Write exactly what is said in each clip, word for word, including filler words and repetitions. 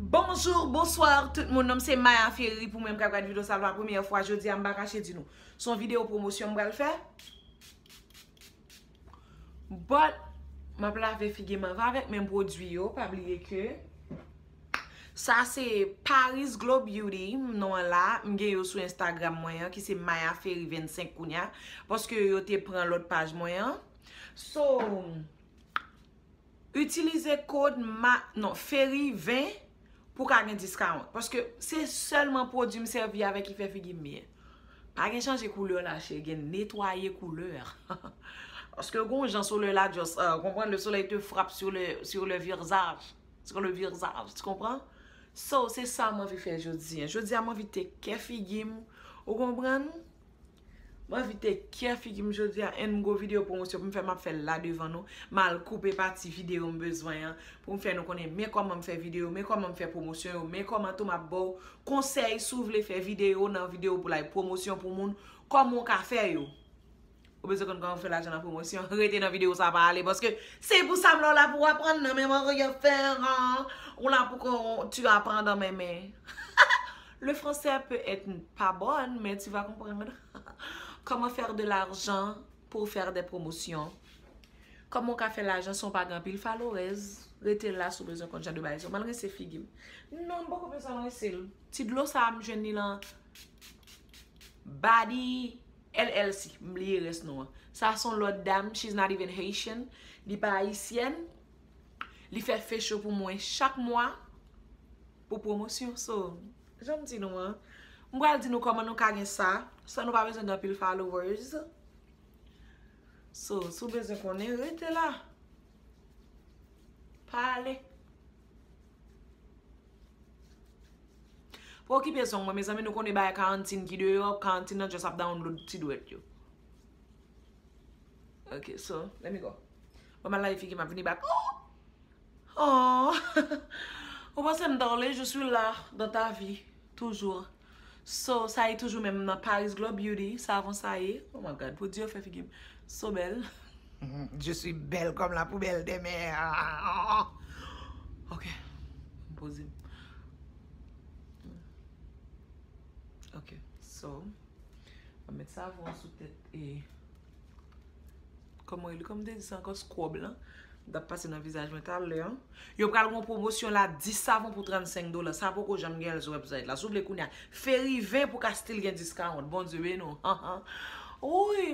Bonjou, bonswa tout moun. Non m se Maya Ferry. Pou mwen m k ap gade videyo sa la premyè fwa, jodi a m pa kache di nou se yon videyo pwomosyon m pral fè. But m ap lave figi m anvan avèk menm pwodui yo. Pa bliye ke sa se Paris Glow Beauty, non an la. M gen yo sou Instagram mwen an ki se Maya Ferry vennsenk kounye a, paske yo te pran lòt paj mwen an. So, itilize kòd ma, non, Ferry ven pou ka gen discount. Paske se sèlman pwodui m sèvi avèk ki fè figi m byen. Pa gen chanje koulè la, cheri, gen netwaye koulè. Paske gon jan solèy la just, euh, konprann, le soleil te frappe sur le, sur le visage. Sur le visage, tu comprends? So, se sa m anvi fè jodi a. Jodi a, m anvi tek kè figi m. Ou konprann? M anvi tek kè figi m jodi a, and m gon videyo pwomosyon pou m fè, m ap fè l la devan nou. M al koupe pati videyo m bezwen an pou m fè nou konnen men kòman m fè videyo, men kòman m fè pwomosyon yo, men kòman tou m ap ba w konsèy si w vle fè videyo nan videyo pou like pwomosyon pou moun, kòman w ka fè yo. Ou bezwen konn kòman fè lajan nan pwomosyon? Rete nan videyo sa pa ale, paske se pou sa m la, w la pou w aprann nan men mwen, rien faire, hein. Ou la pou kon tu apprends dans mes mains. Le français peut être pas bon, mais tu vas comprendre. Comment faire de l'argent pour faire des promotions. Kòman w ka fè lajan san w pa gen anpil followers? Rete la si w bezwen konn jan de bagay sa. M al rense figi m. Non, m poko bezwen rense l. Ti dlo sa a, m jwenn li lan Body L L C, m bliye rès non an. Sa se yon lòt dam, she's not even Haitian, li pa ayisyèn. Li fè facial pou mwen chak mwa pou pwomosyon. So, jan m di nou an, m pral di nou kòman nou ka gen sa san nou pa bezwen gen anpil followers. So, si w bezwen konnen, rete la. Pa ale. Pa okipe zong mwen, mezanmi, nou konnen bagay karantin ki deyò, karantin nan just ap download ti dwèt yo. Ok, so, let me go. Ban m al lave figi m, m ap vini back. Oh! Oh! Ou panse m dòle? Je suis là dans ta vie, toujours. So, sa ye toujou menm nan Paris Glow Beauty, savon sa ye. Oh my God, pwodui yo fè figi m so bèl. Je suis belle comme la poubelle de mer. Ok, m poze m. Ok, so, m ap met savon an sou tèt e kòman li, kòman m te di sa ankò, scrub lan. M t ap pase nan vizaj mwen talè an. Yo pral gen yon pwomosyon la, dis savon pou trannsenk dola. Sa poko janm gen l sou website la. Si w vle kounye a, Ferry ven pou ka still gen discount. Bondye beni w. Wi.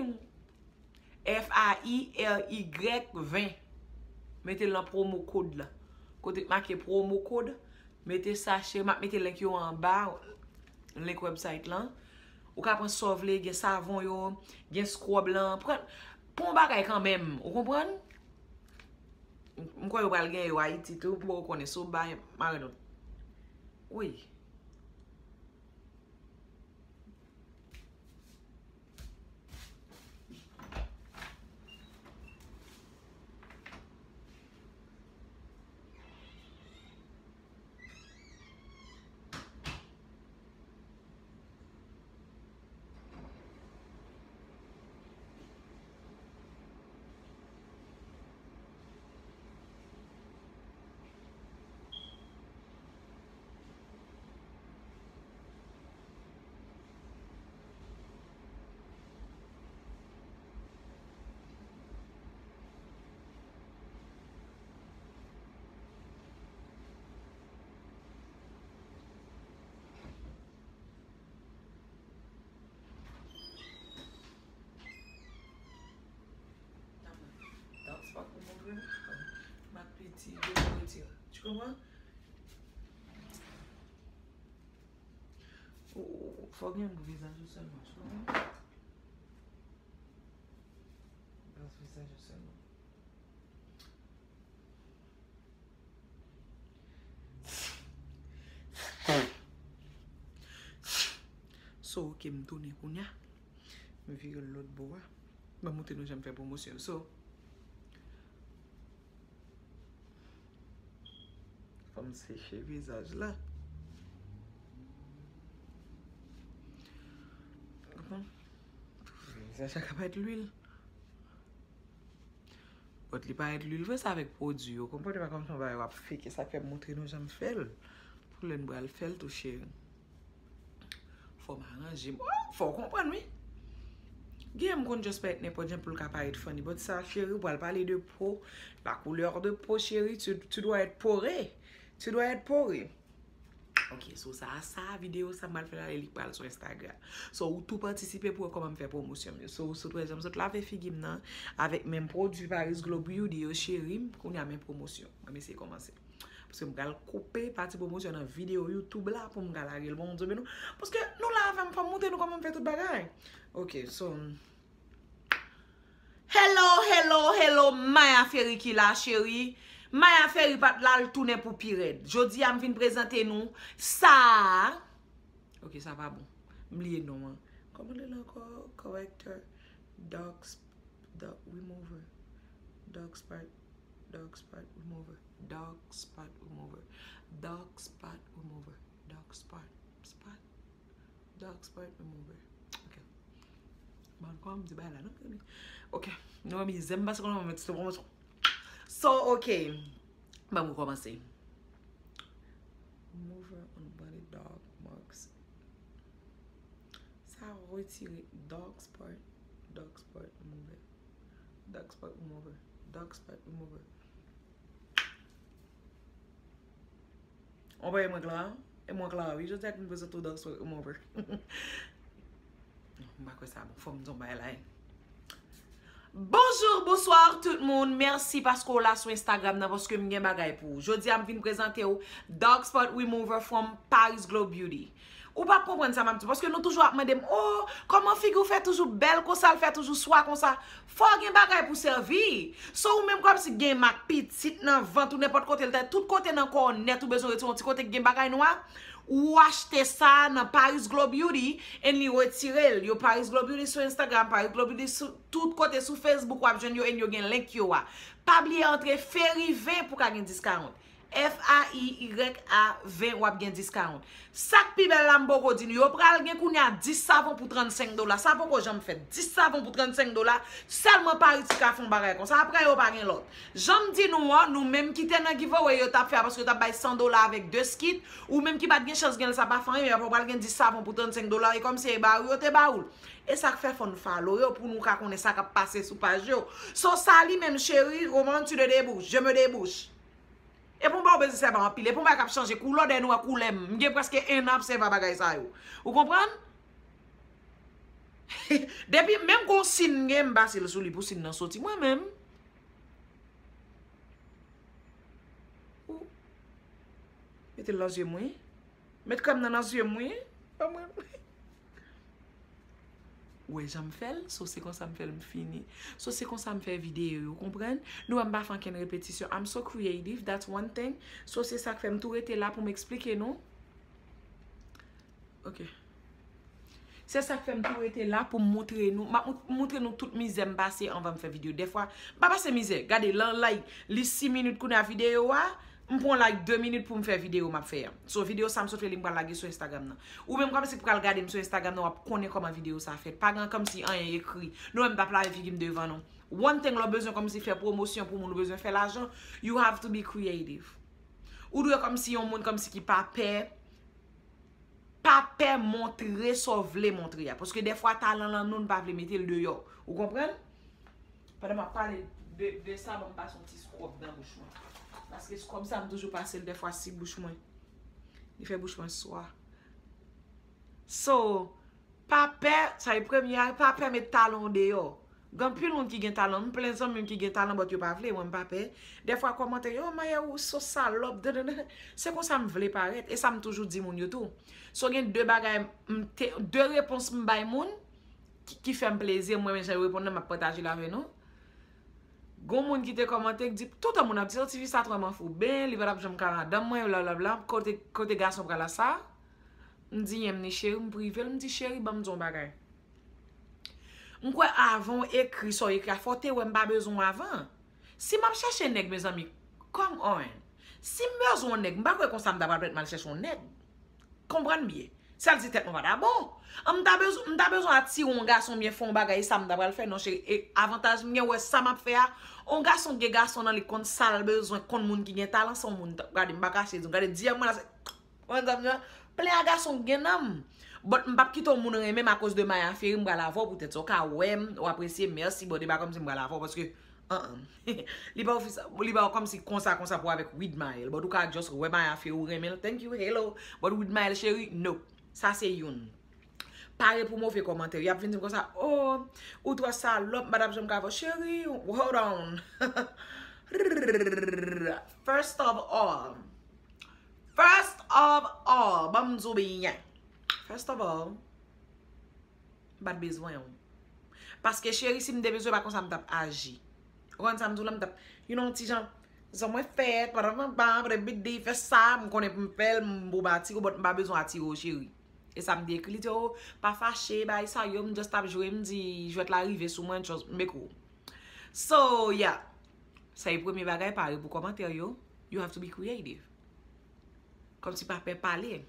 F A I R Y ven. Mete l nan promo code la. Kote k make promo code, mete sa, cheri, m ap mete link yo anba, link website lan. Ou ka pran sa w vle, gen savon yo, gen scrub lan. Pran, pran yon bagay kanmenm, ou konprann? M kwè yo pral gen yo Ayiti tou, pou w konnen si w bay mare nou. Wi. That's fucking my girl. M ap piti, dekorative. Tu comprends? Ou, ou, ou, fò gen pou vizaj ou sèlman, tu comprends? Baz vizaj ou sèlman. So, ok, m tounen kounye a. M vire l lòt bò a. M ap montre nou jan m fè pwomosyon. So, fò m seche vizaj la. Konprann? Vizaj la ka parèt lwil. But li parèt lwil vre, sa avèk pwodui yo. Konprann, e pa kòmsi yon bagay w ap fake, sa k fè m montre nou jan m fè l. Lè n pral fè l tou, cheri. Fò m aranje m. Oh, fò w konprann, wi. Gen m konn just parèt nenpòt jan pou l ka parèt funny. But sa, cheri, ou pral pale de po, la couleur de peau, chérie, tu, tu dois être poré. Tu dois être poré. Ok, so sa, sa, videyo sa m pral fè la, li pral sou Instagram. So, ou tou patisipe pou wè kòman m fè pwomosyon m yo. So, sot wè jan m sot lave figi m nan, avèk menm pwodui Paris Glow Beauty yo, cheri, kounye a men pwomosyon. Mwen, m eseye kòmanse. Paske m pral koupe pati pwomosyon nan videyo YouTube la pou m ka lage l. Bon, Bondye beni nou. Paske nou la avè m, fò m montre nou kòman m fè tout bagay. Ok, so. Hello, hello, hello, Maya Ferry ki la, cheri. Maya Ferry pa t la, l tounen pou pi rèd. Jodi a, m vin prezante nou sa. Ok, sa pa bon. M bliye non an. Kòman l rele ankò? Corrector. Dark, dark remover. Dark spot. Dark spot remover. Dark spot remover. Dark spot remover. Dark spot. Spot. Dark spot remover. Ok. Bon, kòman m di bagay la, non? Ok. Nou wè mizè m pase konnen mwen mete sou pwomosyon. So, ok. Ban m rekòmanse. Remover on body dark marks. Sa retire dark spot, dark spot remover. Dark spot remover. Dark spot remover. On pa mwen Clara? E mwen Clara, wi. Jodi a ki m prezante w dark spot remover. M pa kwè sa bon. Fò m di yon bagay la, wi. Bonjour, bonsoir tout moun. Mèsi paske w la sou Instagram nan, paske m gen bagay pou ou. Jodi a, m vin prezante w Dark Spot Remover from Paris Glow Beauty. Ou p ap konprann sa m ap di, paske nou toujou ap mande m, "Oh, kòman figi w fè toujou bèl konsa, l fè toujou swa konsa?" Fò w gen bagay pou sèvi. So ou menm kòmsi gen mak pitit nan vant ou, nenpòt kote l ta, tout kote nan kò w nèt, ou bezwen retire yon ti kote ki gen bagay nwa, ou achte sa nan Paris Glow Beauty, and li retire l. Yo Paris Glow Beauty sou Instagram, Paris Glow Beauty sou tout kote, sou Facebook, w ap jwenn yo, and yo gen link yo a. Pa bliye antre Ferry ven pou ka gen discount. F A I Y A ven, w ap gen discount. Sa k pi bèl la, m poko di nou, yo pral gen kounye a dis savon pou trannsenk dola. Sa poko janm fèt. Dis savon pou trannsenk dola. Sèlman Paris ki ka fè yon bagay konsa. Apre yo pa gen lòt. Jan m di nou an, nou menm ki te nan giveaway yo t ap fè a, paske yo t ap bay san dola avèk de skit, ou menm ki pa t gen chans gen l, sa pa fè anyen, men apre w pral gen dis savon pou trannsenk dola, e kòmsi e ba ou yo te ba ou l. E sa k fè fò n follow yo pou nou ka konnen sa k ap pase sou paj yo. So sa li menm, cheri, roman, tu te débouches, je me débouche. E pou m ba w bezwen sèvi anpil. E pou m pa k ap chanje koulè, dèyè nou wè koulè m. M gen prèske en an ap sèvi a bagay sa yo. Ou konprann? Depi menm gon sin m gen, m pase l sou li pou sin nan soti. Mwen menm. Ou mete l nan zye m, wi. Met krèm nan nan zye m, wi. Ban mwen. Ou wè jan m fè l, so se konsa m fè l, m fini. So se konsa m fè videyo yo, konprann? Nou wè m pa fè ankenn repetisyon. I'm so creative, that's one thing. So se sa k fè m tou rete la pou m eksplike nou. Ok. Se sa k fè m tou rete la pou m montre nou. M ap mont-, montre nou tout mizè m pase anvan m fè videyo. Dèfwa, m pa pase mizè. Gade, lan, like, li sis minit kounye a videyo a. M pran like de minit pou m fè videyo m ap fè a. So, videyo sa m sot fè li m pral lage sou Instagram nan. Ou menm kòmsi k pral gade m sou Instagram nan, w ap konnen kòman videyo sa fèt. Pa gen kòmsi anyen ekri. Nou menm p ap lave figi m devan nou. One thing, lè w bezwen kòmsi fè pwomosyon pou moun, ou bezwen fè lajan, you have to be creative. Ou dwe kòmsi yon moun kòmsi ki pa pè, pa pè montre sa w vle montre a. Paske dèfwa talan lan nou, n pa vle mete l deyò. Ou konprann? Pandan m ap pale de, de sa, ban m pase yon ti scrub nan bouch mwen. Paske scrub sa, m toujou pase l dèfwa si bouch mwen. Li fè bouch mwen swa. So, pa pè, sa e premye a, pa pè met talan w deyò. Gen anpil moun ki gen talan, m plen zanmi m ki gen talan, but yo pa vle, mwen m pa pè. Dèfwa kòmantè yo, "Oh, Maya, ou so salòp, dandandan." Se konsa m vle parèt, e sa m toujou di moun yo tou. So, gen de bagay, m te, de repons m bay moun, ki, ki fè m plezi, mwen menm jan yo reponn nan, m ap pataje l avè nou. Gon moun ki te kòmante, ki di, "Toutan moun ap di, oh, tifi sa twò manfouben, li pa t ap janm ka madanm mwen, blablabla, kote, kote gason pral a sa?" M di, "Yen m ni cheri," m prive l, m di, "Cheri, ban m di w yon bagay. M kwè avan w ekri sa w ekri a, fò w te wè m pa bezwen w avan. Si m ap chèche nèg, mezanmi, come on. Si m bezwen yon nèg, m pa kwè konsa m ta pral pèt m al chèche yon nèg." Konprann byen. Sa l di tèt mwen pa ta bon. An, m ta bezwen, m ta bezwen atire yon gason byen fè yon bagay, e sa m ta pral fè, non, cheri. E avantaj m gen, wè sa m ap fè a, yon gason gen gason nan li, konn sa l bezwen, konn moun ki gen talan, se yon moun, gade, m pa kache di w, gade, di a mwen la, se, Ou konprann sa m di w? Plen a gason gen nanm. But m p ap kite yon moun renmen m akoz de Maya Ferry, m pral avè w poutèt sa. Ou ka wè m, ou apresye, mèsi, but e pa kòmsi m pral avè w paske, uh-uh. Li pa ofisa, li pa kòmsi konsa, konsa pou avèk Widmael. But ou ka just wè Maya Ferry, ou renmen l, thank you, hello. But Widmael cheri, no. Sa se youn. Pare pou move kòmantè. Y ap vin di m konsa, oh, ou twò salòp, m pa t ap janm ka avè w. Cheri, hold on. First of all, first of all, ban m di w byen. First of all, m pa t bezwen w. Paske cheri, si m te bezwen, pa konsa m t ap aji. Ou konn sa m di w la, m t ap, you know, ti jan, zan mwen fèt, pa, pa, pa, pa, pa, bidi, fè sa, m konnen pou m fè l, m pou m atire w, but m pa bezwen atire w, cheri. E sa m te ekri, li di, oh, pa fache, bay sa yo, m just ap jwe, m di, jwèt la rive sou mwen, just make w. So, yeah. Sa e premye bagay, pare pou kòmantè yo. You have to be creative. Kòmsi pa pè pale.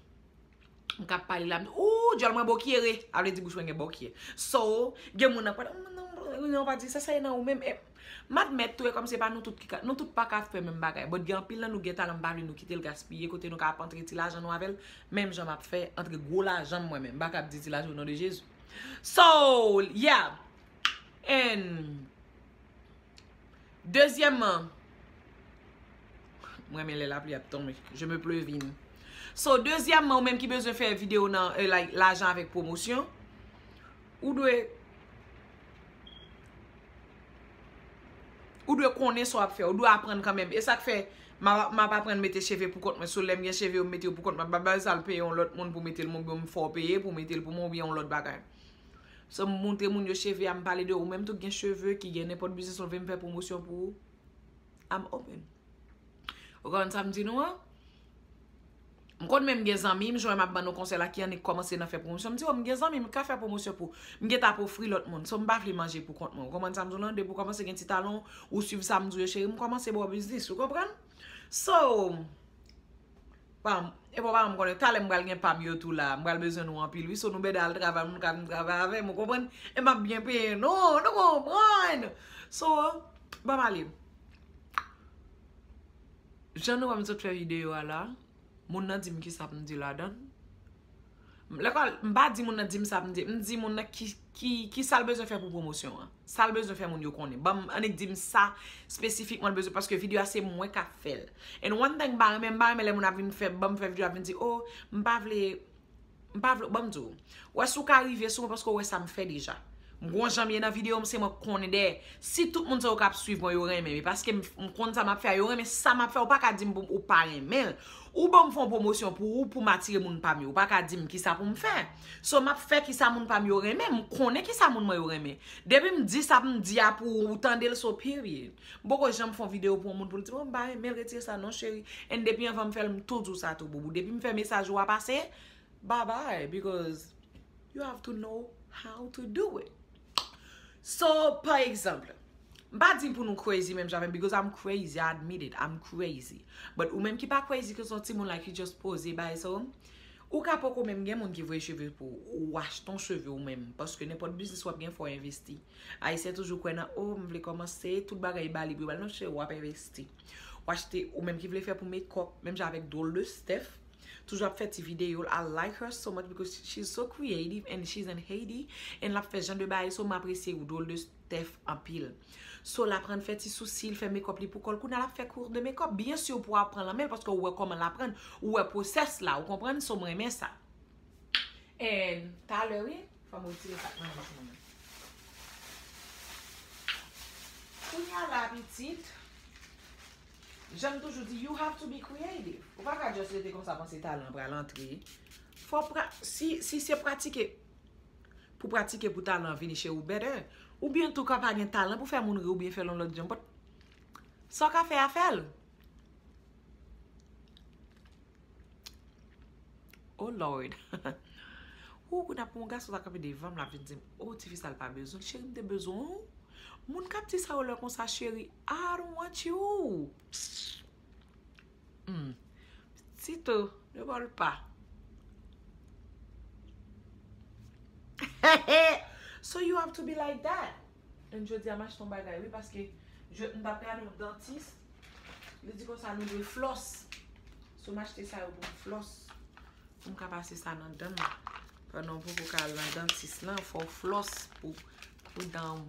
M ka ap pale la, m di, ooh, djòl mwen bokyere. A vle di bouch mwen gen bòkyè. So, gen moun nan pral, non, non, non, pa di sa, sa e nan ou menm. E, m admèt tou, e kòm se pa nou tout ki ka, nou tout pa ka fè menm bagay. But gen anpil nan nou gen talan, m pa vle nou kite l gaspiye, kote nou ka ap antre ti lajan nou avè l, menm jan m ap fè, antre gwo lajan m mwen menm. M pa ka ap di ti lajan o non de Jezi. So, yeah. And Dezyèmman, mwen renmen lè lapli ap tonbe. Je me pleuvine. So, dezyèmman, ou menm ki bezwen fè videyo nan, eh, like, lajan avèk pwomosyon, ou dwe, ou dwe konnen sa w ap fè. Ou dwe aprann kanmenm. E sa k fè, m a, m ap aprann mete cheve pou kont mwen. So, lè m gen cheve, yo m mete yo pou kont mwen. M pa bay sa l peye yon lòt moun pou mete l, mwen, oubyen m fè w peye pou mete l pou mwen, oubyen yon lòt bagay. So, m montre moun yo cheve a, m pale de ou menm tou gen cheve, ki gen nenpòt biznis, ou vle m fè pwomosyon pou ou. I'm open. Ou konprann sa m di nou an? M konn menm gen zanmi m, jan m ap ban nou konsèy la, ki annik kòmanse nan fè pwomosyon. M di, oh, m gen zanmi m, m ka fè pwomosyon pou ou. M gentan ap ofri lòt moun. So, m pa vle manje pou kont mwen. Ou konprann sa m di w lan? Depi w kòmanse gen ti talan, ou swiv sa m di w yo, cheri, m kòmanse ba w biznis. Ou konprann? So, Pa m, e bon, pa m konnen, talè m pral gen pa m yo tou la, m pral bezwen nou anpil, wi, so nou bèda al travay, moun ka vin travay avè m, ou konprann? E m ap byen peye nou, nou konprann? So, ban m ale. Jan nou wè m sot fè videyo a la, moun nan di m kisa pou m di ladan l. Lè m pa di moun nan di m sa pou m di, m di moun nan ki, ki, kisa l bezwen fè pou pwomosyon an. Sa l bezwen fè moun yo konnen. Ban m, annik di m sa espesifikman l bezwen, paske videyo a se mwen k ap fè l. And one thing m pa renmen, m pa renmen lè moun ap vin fè, ban m fè videyo ap vin di, oh, m pa vle, m pa vle, ban m di w. Wè si w ka rive sou mwen paske w wè sa m fè deja. M gon jan m ye nan videyo m, se mwen k konnen dèyè. Si tout moun sa yo k ap swiv mwen, yo renmen m, e paske m, m konn sa m ap fè a, yo renmen sa m ap fè, ou pa ka di m pou, ou pa renmen l. Ou ban m fè yon pwomosyon pou ou, pou m atire moun pa m yo. Ou pa ka di m kisa pou m fè. So, m ap fè kisa moun pa m yo renmen. M konnen kisa moun mwen yo renmen. Depi m di sa pou m di a pou ou, ou tande l, so period. M poko janm fè yon videyo pou yon moun pou l di, oh, m pa renmen l, retire sa non, cheri. And depi anvan m fè l, m tou di w sa tou, boubou. Depi m fè mesaj ou a pase, bye bye, because you have to know how to do it. So, pa egzanp, m pa di pou nou crazy menm jan avè m, because I'm crazy, I admit it, I'm crazy. But ou menm ki pa crazy, ke se yon timoun like you just poze bay, so, ou ka poko menm gen moun ki voye cheve pou ou, ou achte yon cheve ou menm, paske nenpòt biznis w ap gen, fò w envesti. Ayisyen toujou kwè nan, oh, m vle kòmanse, tout bagay ba li pou yo ba l, non, cheri, w ap envesti. W achte, ou menm ki vle fè pou makeup, menm jan avèk Drôle de Steph, toujou ap fè ti videyo l. I like her so much because she's so creative and she's in Haiti. And l ap fè jan de bagay, so m apresye ou, Drôle de Steph, anpil. So, l aprann fè ti sousi, l fè makeup li pou kò l. Kounye a, l ap fè kou de makeup. Byen si pou aprann nan men l, paske ou wè kòman l aprann, ou wè process la, ou konprann? So, m renmen sa. And talè, wi, fò m retire sa k nan bouch mwen. Kounye a la, pitit, jan m toujou di, you have to be creative. Ou pa ka just rete konsa panse talan pral antre. Fò pra-, si, si se pratike, pou pratike pou talan vini cheri w better. Oubyen tou ka pa gen talan pou fè moun ri oubyen fè l yon lòt jan. But sa w ka fè a, fè l. Oh Lord. Ou kounye a pou yon gason ta kanpe devan m, l ap vin di m, oh, tifi sa l pa bezwen l. Cheri, m te bezwen w. Moun k ap di sa yo lè konsa, cheri, I don't want you. Hmm. Tito, ne vole pas. So you have to be like that. And jodi a m achte yon bagay, wi, paske je, m t ap gade yon dantis, li di konsa nou dwe floss. So m achte sa yo pou m floss. M ka pase sa nan dan m. Pandan w poko ka al nan dantis lan, fò w flòs pou, pou dan w.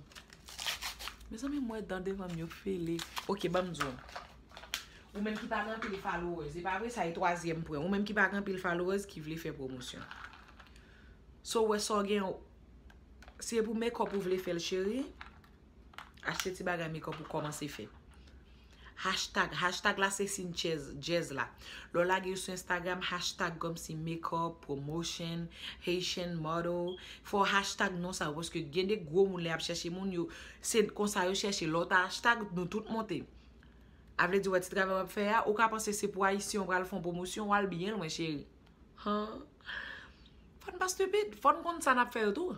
Mezanmi, m wè dan devan m yo fele. Ok, ban m di w. Ou menm ki pa gen anpil followers, e pa vre sa e twazyèm pwen. Ou menm ki pa gen anpil followers ki vle fè pwomosyon. So, w wè sa w gen, se pou makeup ou vle fè l, cheri. Achte ti bagay makeup ou kòmanse fè. Hashtag, hashtag la se sin djèz, djèz la. Lè w lage yo sou Instagram, hashtag kòmsi makeup, promotion, Haitian model. Fò hashtag non sa yo, paske gen de gwo moun lè y ap chèche moun yo, se konsa yo chèche. Lè w ta hashtag, nou tout monte. A vle di, wè ti travay w ap fè a, ou ka panse se pou Ayisyen w pral fè yon pwomosyon, w al byen lwen, cheri. Han. Fò n pa stupid, fò n konn sa n ap fè yo tou.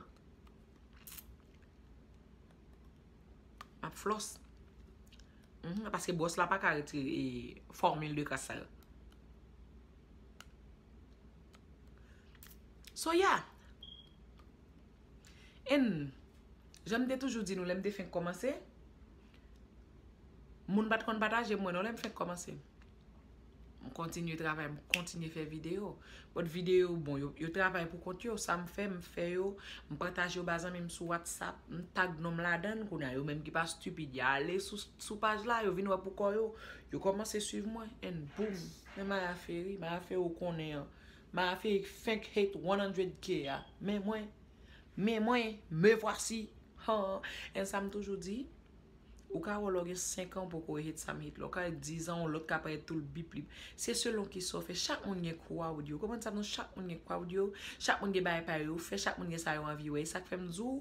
M ap flòs. Mhm, paske bwòs la pa ka retire, e, fòmil de kras sa yo. So, yeah. And, jan m te toujou di nou lè m te fenk kòmanse, moun pa t konn pataje m, mwen non, lè m fenk kòmanse. M kontinye travay, m kontinye fè videyo. But videyo, bon, yo, yo travay pou kont yo. Sa m fè, m fè yo. M pataje yo ba zanmi m sou WhatsApp. M tag non m ladan l kounye a. Yo menm ki pa stupid, y ale sou, sou paj la, yo vin wè pou kò yo. Yo kòmanse swiv mwen. And boom! Men Maya Ferry, Maya Ferry ou konnen an. Maya Ferry fenk hit one hundred K a. Men mwen, men mwen, me voici. Han. And sa m toujou di, ou ka wè lè w gen senk an ou poko hit sa m hit la. Ou ka hit diz an, yon lòt ka parèt tou l bip li. Se selon kisa w fè. Chak moun gen crowd yo. Konprann sa m di w? Chak moun gen crowd yo. Chak moun gen bagay pa yo yo fè. Chak moun gen sa yo anvi wè. E sa k fè m di w,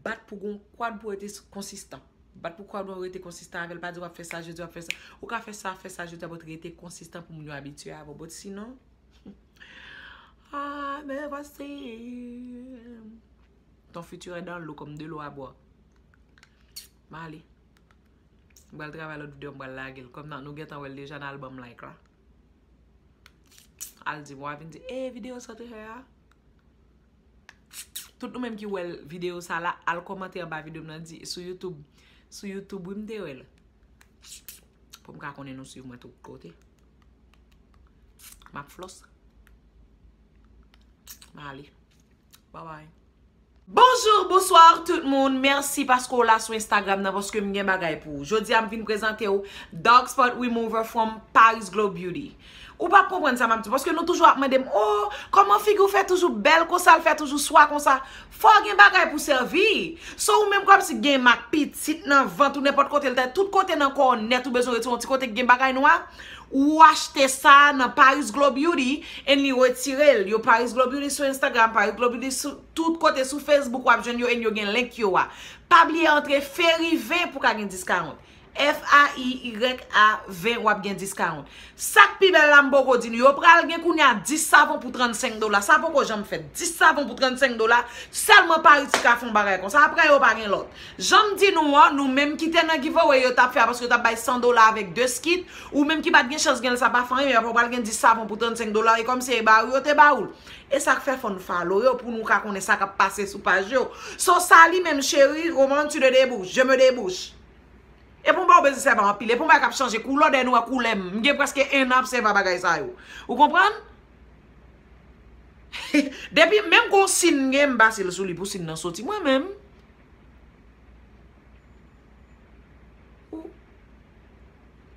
bat pou gon crowd pou w rete konsistan. Bat pou crowd ou rete konsistan avè l. Pa di w ap fè sa jodi, w ap fè sa. Ou ka fè sa, fè sa jodi a, but rete konsistan pou moun yo abitye avè w. But sinon, ah, me voici. Ton futur est dans l'eau comme de l'eau à boire. M ale. M pral travay lòt videyo, m pral lage l. Kòm nan, nou gentan wè l deja nan album like la. Al di m, w a vin di, eh, videyo sòti fè a. Tout nou menm ki wè l, videyo sa la, al kòmante anba videyo m nan, di, sou YouTube. Sou YouTube, wi, m te wè l. Pou m ka konnen nou swiv mwen tout kote. M ap flòs. M ale. Bye bye. Bonjou, bonswa tout moun. Mèsi paske w la sou Instagram nan, paske m gen bagay pou ou. Jodi a, m vin prezante w Dark Spot Remover from Paris Glow Beauty. Ou p ap konprann sa m ap di w, paske nou toujou ap mande m, oh, kòman figi w fè toujou bèl konsa, l fè toujou swa konsa? Fò w gen bagay pou sèvi. So, ou menm kòmsi gen mak pitit nan vant ou, nenpòt kote l ta, tout kote nan kò w nèt, ou bezwen retire yon ti kote k gen bagay nwa, ou achte sa nan Paris Glow Beauty, and li retire l. Yo Paris Glow Beauty sou Instagram, Paris Glow Beauty sou tout kote, sou Facebook, w ap jwenn yo, and yo gen link yo a. Pa bliye antre Ferry ven pou ka gen dis karant. F A I Y A ven, w ap gen dis karant. Sa k pi bèl la, m poko di nou, yo pral gen kounye a dis savon pou trannsenk dola. Sa poko janm fèt. Dis savon pou trannsenk dola, sèlman Paris ki ka fè yon bagay konsa. Apre yo pa gen lòt. Jan m di nou an, nou menm ki te nan giveaway yo t ap fè a, paske yo t ap bay san dola avèk de skit, ou menm ki pa t gen chans gen l, sa pa fè anyen, men apre w pral gen dis savon pou trannsenk dola, e kòmsi e ba ou yo te ba ou l. E sa k fè fò n follow yo pou nou ka konnen sa k ap pase sou paj yo. So sa li menm, cheri, roman, tu te débouches, je me débouche. E pou m ba w bezwen sèvi anpil. E pou m bay k ap chanje koulè, dèyè nou wè koulè m. M gen prèske en an ap sèvi a bagay sa yo. Ou konprann? Depi menm gon sin m gen, m pase l sou li pou sin nan soti. Mwen menm. Ou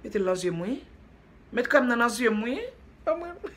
mete l nan zye m, wi. Met krèm nan nan zye m, wi. Ban mwen.